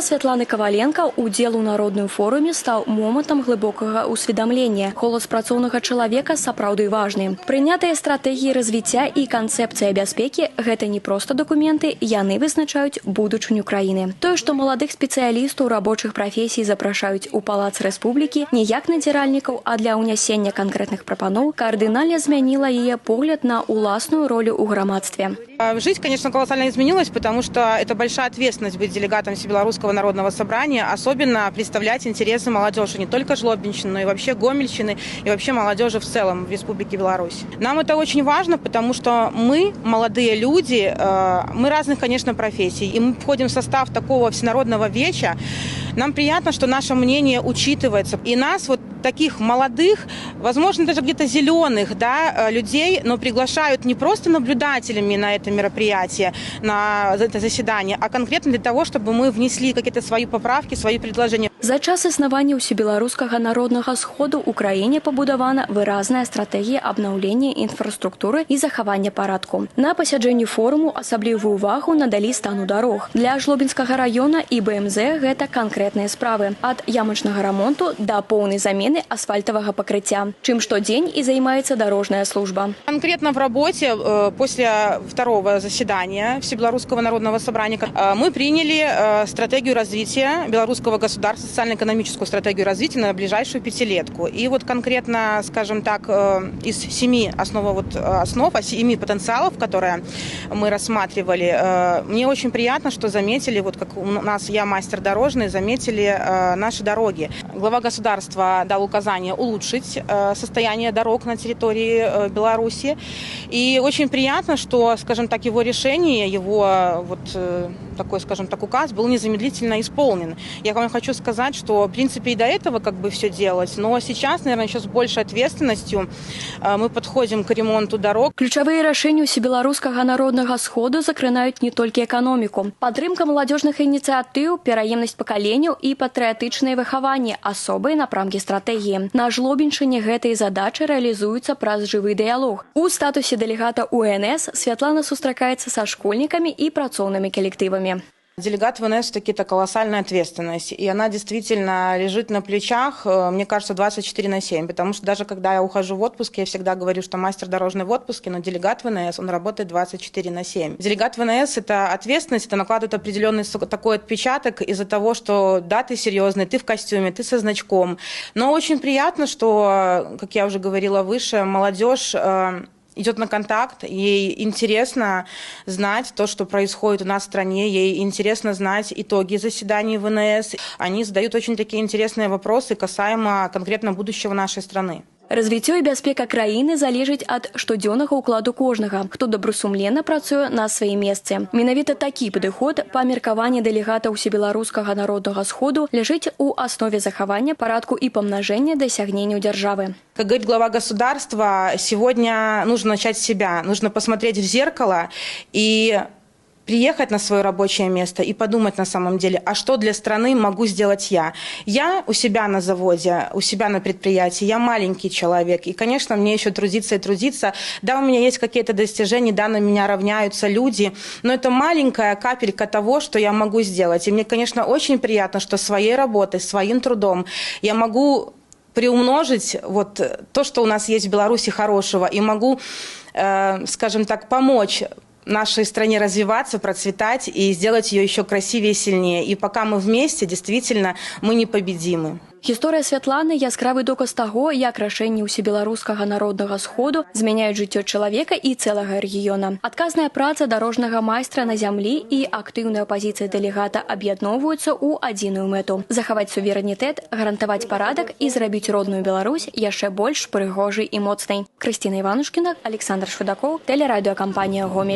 Святланы Каваленка удзел у народным форуме стаў момантам глыбокага ўсведамлення. Голас працоўнага чалавека сапраўды важны. Прынятыя стратэгіі развіцця і канцэпцыя бяспекі — гэта не проста дакументы, яны вызначаюць будучыню краіны. Тое, што маладых спецыялістаў рабочых прафесій запрашаюць у Палац Рэспублікі не як надзіральнікаў, а для ўнясення канкрэтных прапаноў, кардынальна змяніла яе погляд на ўласную ролю ў грамадстве. Жизнь, конечно, колоссально изменилась, потому что это большая ответственность — быть делегатом Всебелорусского народного собрания, особенно представлять интересы молодежи, не только Жлобинщины, но и вообще Гомельщины, и вообще молодежи в целом в Республике Беларусь. Нам это очень важно, потому что мы, молодые люди, мы разных, конечно, профессий, и мы входим в состав такого всенародного веча. Нам приятно, что наше мнение учитывается. И нас, вот таких молодых, возможно, даже где-то зеленых, да, людей, но приглашают не просто наблюдателями на это мероприятие, на это заседание, а конкретно для того, чтобы мы внесли какие-то свои поправки, свои предложения. За час існавання Усебеларускага народнага сходу ў краіне пабудавана выразная стратэгія абнаўлення інфраструктуры і захавання парадку. На пасяджэнні форуму асаблівую увагу надалі стану дарог. Для Жлобінскага раёна і БМЗ гэта канкрэтныя справы. Ад ямачнага рамонту да поўнай замены асфальтавага пакрыцця, чым штодзень і займаецца дарожная служба. Конкретно в работе после второго заседания Всебелорусского народного собрания мы приняли стратегию развития белорусского государства, социально-экономическую стратегию развития на ближайшую пятилетку. И вот конкретно, скажем так, из семи основ, вот, основ, а семи потенциалов, которые мы рассматривали, мне очень приятно, что заметили, вот как у нас, я мастер дорожный, заметили наши дороги. Глава государства дал указание улучшить состояние дорог на территории Беларуси. И очень приятно, что, скажем так, его решение, его вот такой, скажем так, указ был незамедлительно исполнен. Я вам хочу сказать, что, в принципе, и до этого как бы все делать, но сейчас, наверное, еще с большей ответственностью мы подходим к ремонту дорог. Ключавыя рашэнні Усебеларускага народнага сходу закранаюць не толькі эканоміку. Падтрымка маладзёжных ініцыятыў, пераемнасць пакаленняў і патрыятычнае выхаванне — асобыя напрамкі стратэгіі. На Жлобіншчыне гэтыя задачы рэалізуюцца праз жывы дыялог. У статусе дэлегата УНС Святлана сустракаецца са школьнікамі і працоўнымі калектывамі. Делегат ВНС все-таки — это колоссальная ответственность, и она действительно лежит на плечах, мне кажется, 24 на 7, потому что даже когда я ухожу в отпуск, я всегда говорю, что мастер дорожный в отпуске, но делегат ВНС, он работает 24 на 7. Делегат ВНС – это ответственность, это накладывает определенный такой отпечаток из-за того, что да, ты серьезный, ты в костюме, ты со значком. Но очень приятно, что, как я уже говорила выше, молодежь идет на контакт, ей интересно знать то, что происходит у нас в стране, ей интересно знать итоги заседаний ВНС. Они задают очень такие интересные вопросы касаемо конкретно будущего нашей страны. Развіццё і бяспека краіны залежыць ад штодзённага ўкладу кожнага, хто добрасумленна працуе на сваім месцы. Менавіта такі падыход, па меркаванні дэлегата Усебеларускага народнага сходу, ляжыць у аснове захавання парадку і памнажэння дасягненняў дзяржавы. Как говорит глава государства, сегодня нужно начать с себя, нужно посмотреть в зеркало и приехать на свое рабочее место и подумать на самом деле, а что для страны могу сделать я. Я у себя на заводе, у себя на предприятии, я маленький человек, и, конечно, мне еще трудиться и трудиться. Да, у меня есть какие-то достижения, да, на меня равняются люди, но это маленькая капелька того, что я могу сделать. И мне, конечно, очень приятно, что своей работой, своим трудом я могу приумножить вот то, что у нас есть в Беларуси хорошего, и могу, скажем так, помочь нашей стране развиваться, процветать и сделать ее еще красивее и сильнее. И пока мы вместе, действительно, мы непобедимы. Гісторыя Святланы — яскравы доказ таго, як рашэнні Усебеларускага народнага сходу змяняюць жыццё чалавека і цэлага рэгіёна. Адказная праца дарожнага майстра на зямлі і актыўная пазіцыя дэлегата аб'ядноўваюцца ў адзіную мэту: захаваць суверэнітэт, гарантаваць парадак і зрабіць родную Беларусь яшчэ больш прыгожай і моцнай. Крысціна Іванушкіна, Аляксандр Швыдакоў, тэлерадыёкампанія «Гомель».